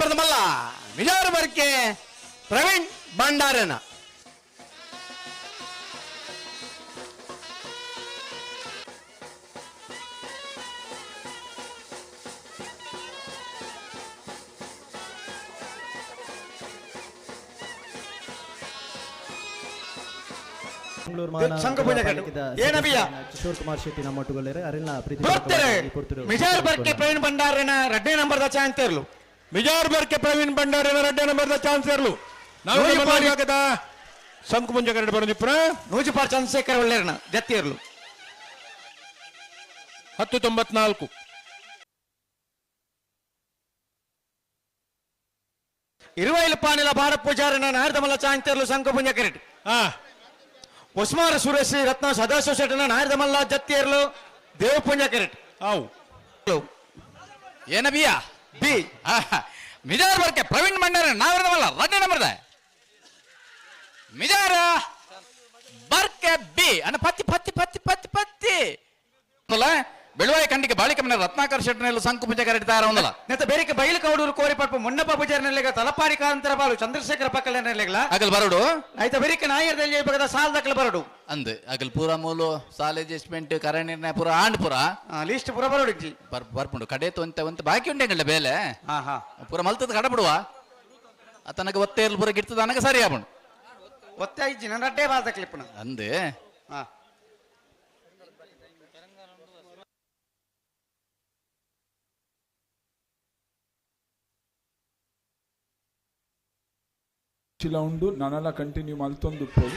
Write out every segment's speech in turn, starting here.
ನಂಬರ್ದ ಮಲ್ಲ ಮಿಜಾರು ಬರ್ಕೆ ಪ್ರವೀಣ್ ಭಂಡಾರನ. ಮಂಗಳೂರು ಮಹಾನಗರ ಸಂಘ ಪೂಜೆ ಪಾಲಿಕೆದ ಏನಬಿಯ? ಸದಸ್ಯರಾದ ಕಿಶೋರ್ ಕುಮಾರ್ ಶೆಟ್ಟಿ ನಮ್ಮೊಟ್ಟುಗೊಲ್ಲೆರ್ ಅರೆನ ಪ್ರೀತಿ ಬರ್ತಾರೆ. ಮಿಜಾರ್ ಬರ್ಕೆ ಪ್ರವೀಣ್ ಭಂಡಾರನ ರಡ್ಡನೇ ನಂಬರ್ದ ಚಾನ್ಸ್ ಇರ್ಲು. ಮಿಜಾರ್ ಬರ್ಕೆ ಪ್ರವೀಣ್ ಭಂಡಾರಿನ ರಡ್ಡೆ ನಂಬರ್ದ ಚಾನ್ಸ್ ಇರ್ಲು. ನಾವು ನೂಜಿ ಆಗದ ಸಂಕು ಮುಂಜೆ ಕರೆಡ್ ಬರೋದಿಪ್ಪುರ. ನೂಜುಪಾರ್ ಚಂದ್ರಶೇಖರ್ ಒಳ್ಳೆರ್ನ ಜತ್ತಿ ಇರ್ಲು. 10:94. ಇರುವೈಲು ಪಾನಿಲ ಭಾರತ್ ಪೂಜಾರನ ನಾಯರ್ದಮಲ್ಲ ಚಾನ್ಸ್ ಇರ್ಲು ಸಂಕು ಪುಂಜ ಕರೆಟ್. ಹಾ. ಉಸ್ಮಾರ ಸುರೇಶ್ ರತ್ನ ಸದಾಶಿವ ಶೆಟ್ಟನ ನಾಯರ್ದಮಲ್ಲ ಜತ್ತಿ ಇರ್ಲು ದೇವ ಪುಂಜ ಕರೆಟ್. ಆವು. ಏನಬಿಯ? ಬಿ. ಮಿಜಾರ್ ಬರ್ಕೆ ಪ್ರವೀಣ್ ಭಂಡಾರ ನಾವಿರದವಲ್ಲ ರಡ್ಡೆ ನಂಬರ್ದ ಮಿಜಾರ ಬರ್ಕೆ ಬಿ ಅಣ್ಣ ಪತ್ತಿ ಪತ್ತಿ ಪತ್ತಿ ಪತ್ತಿ ಪತ್ತಿ ಬೆಳುವಾಯ ಕಂಡಿಗೆ ಬಾಳಿಕಮ್ಮನ ರತ್ನಾಕರ್ ಶೆಟ್ಟನೆಲ್ಲ ಸಂಕು ಪೂಜೆ ಕರೆಕ್ಟ್ ತಯಾರ ಒಂದಲ್ಲ. ನೆತ್ತ ಬೇರೆಕೆ ಬೈಲು ಕೌಡೂರು ಕೋರಿ ಪಟ್ಪ ಮುನ್ನಪ್ಪ ಪೂಜಾರನೆಲೆಗ ತಲಪಾಡಿ ಕಾರಂತರ ಬಾಲು ಚಂದ್ರಶೇಖರ ಪಕ್ಕಲೆನೆಲೆಗ್ಲ. ಅಗಲ್ ಬರಡು. ಆಯ್ತ ಬೇರೆಕೆ ನಾಯರ್ದಲ್ಲಿ ಬಗದ ಸಾಲ್ ದಕ್ಕಲ ಬರಡು. ಅಂದ್ ಅಗಲ್ ಪೂರ ಮೂಲು ಸಾಲ ಅಡ್ಜಸ್ಟ್ಮೆಂಟ್ ಕರ ನಿರ್ಣಯ ಪೂರ ಆಂಡ್ ಪೂರ. ಲಿಸ್ಟ್ ಪೂರ ಬರಡು ಇಜ್ಜಿ. ಬರ್ ಬರ್ಪುಂಡು ಕಡೆ ತೊಂತ ಒಂತ ಬಾಕಿ ಉಂಡೆಂಗಲ್ಲ ಬೇಲೆ. ಹಾ ಹಾ. ಪೂರ ಮಲ್ತದ ಕಡ ಬಿಡುವ ತನಕ ಒತ್ತೆ ಇರ್ಲು ಪೂರ ಗಿರ್ತದ ಅನಗ ಸರಿ ಆಪುಂಡು. ಒತ್ತೆ ಇಜ್ಜಿ ನನ್ನ ಅಡ್ಡೆ ಬಾಲ್ ದಕ್ಲಿಪ್ಪನ. ಅಂದ್. ಹಾ. ಚಿಲ ಉಂಡು ನನಲ ಕಂಟಿನ್ಯೂ ಮಲ್ತೊಂದು ಉಪ್ಪೊಡು.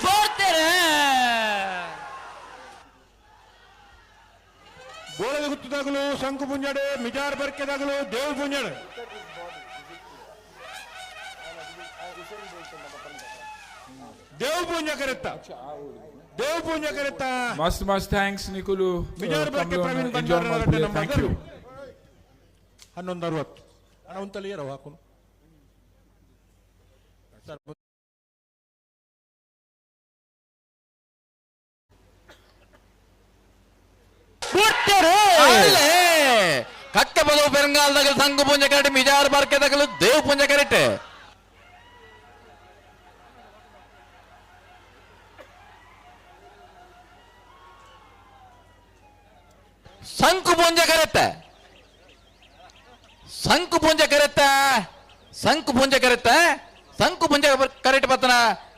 ಗೋಳದ ಗುತ್ತದಾಗಲು ಸಂಕು ಪುಂಜಾಡು, ಮಿಜಾರ್ ಬರ್ಕೆದಾಗಲು ದೇವ್ ಪುಂಜಾಡು. ದೇವ್ ಪೂಂಜ ಕರೆತ್ತ, ದೇವ್ ಪೂಂಜ ಕರೆತ್ತ. ಮಸ್ತ್ ಮಸ್ತ್ thanks ನಿಕುಲು. ಮಿಜಾರ್ ಬರ್ಕೆ ಪ್ರವೀಣ್ ಎಂಜಾಯ್ ಭಂಡಾರ ಮಲ್ಪುಲೆ. ರಡ್ಡೆ thank you. 11:60. ಅಣ್ಣ ಉಂತಲ್ಲಿ ಏರವ ಹಾಕುನು. ಅಲ್ಲೇ ಕಕ್ಕೆ ಬದವು ಪೆರಂಗಾಲದಾಗ ಸಂಗು ಪೂಂಜೆ ಕರೆಕ್ಟ್, ಮಿಜಾರ್ ಬರ್ಕೆದಾಗಲು ದೇವ್ ಪೂಂಜೆ ಕರೆಕ್ಟ್. ಸಂಕು ಪೂಂಜೆ ಕರೆಕ್ಟ್, ಸಂಕು ಪೂಂಜೆ ಕರೆಕ್ಟ, ಸಂಕು ಪೂಂಜೆ ಕರೆಕ್ಟ, ಸಂಕು ಪೂಂಜೆ ಕರೆಕ್ಟ್. ಬತ್ತನ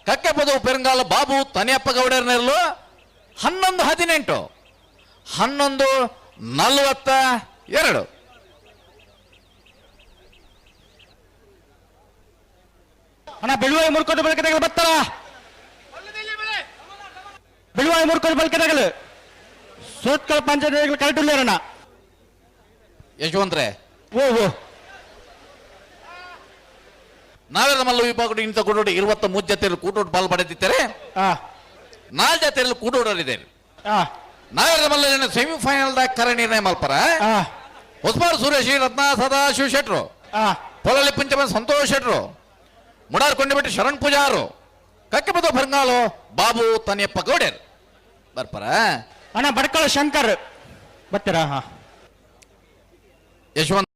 ಕಕ್ಕೆ ಬದವು ಪೆರಂಗಾಲ ಬಾಬು ತನಿಯಪ್ಪ ಗೌಡರ್ನೆರಲು. 11:18, 11:42. ಅಣ್ಣ ಬೆಳುವಾಯಿ ಮುರ್ಕೊಂಡು ಬಳಕೆ ತಗಲು ಬರ್ತಾರ. ಬೆಳುವಾಯಿ ಮುರ್ಕೊಂಡು ಬಳಕೆ ತಗಲು ಸೂತ್ಕಲ್ ಪಂಚಾಯತ್ ಕರೆಕ್ಟ್ ಉಳ್ಳೇರಣ್ಣ. ಯಶವಂತ್ರೆ. ಓ ಓ. ನಾವೆಲ್ಲ ಮಲ್ಲ ವಿಭಾಗ ಇಂಥ ಕೂಟೋಡು 23 ಜೊತೆಯಲ್ಲಿ ಕೂಟೋಡು ಪಾಲ್ ಪಡೆದಿದ್ದಾರೆ. ಹಾ. ನಾಲ್ಕು ಜೊತೆಯಲ್ಲಿ ಕೂಟೋಡಲಿದೆ. ಹಾ. ನಾವೆಲ್ಲ ಮಲ್ಲ ಸೆಮಿಫೈನಲ್ ದಾಗ ಕರೆ ನಿರ್ಣಯ ಮಲ್ಪರ. ಹಾ. ಹೊಸಮಾರು ಸುರೇಶ್ ರತ್ನ ಸದಾಶಿವ ಶೆಟ್ರು, ಹಾ. ಪೊಲಲಿ ಪಂಚಮ ಸಂತೋಷ್ ಶೆಟ್ರು, ಮುಡಾರ್ ಕೊಂಡಿಬಿಟ್ಟು ಶರಣ್ ಪೂಜಾರು, ಕಕ್ಕೆಬದ ಬಂಗಾಳು ಬಾಬು ತನಿಯಪ್ಪ ಗೌಡ್ಯರ್ ಬರ್ಪರ. ಅಣ್ಣ ಬಡ್ಕಳ ಶಂಕರ್ ಬರ್ತೀರಾ? ಹಾ. ಯಶವಂತ.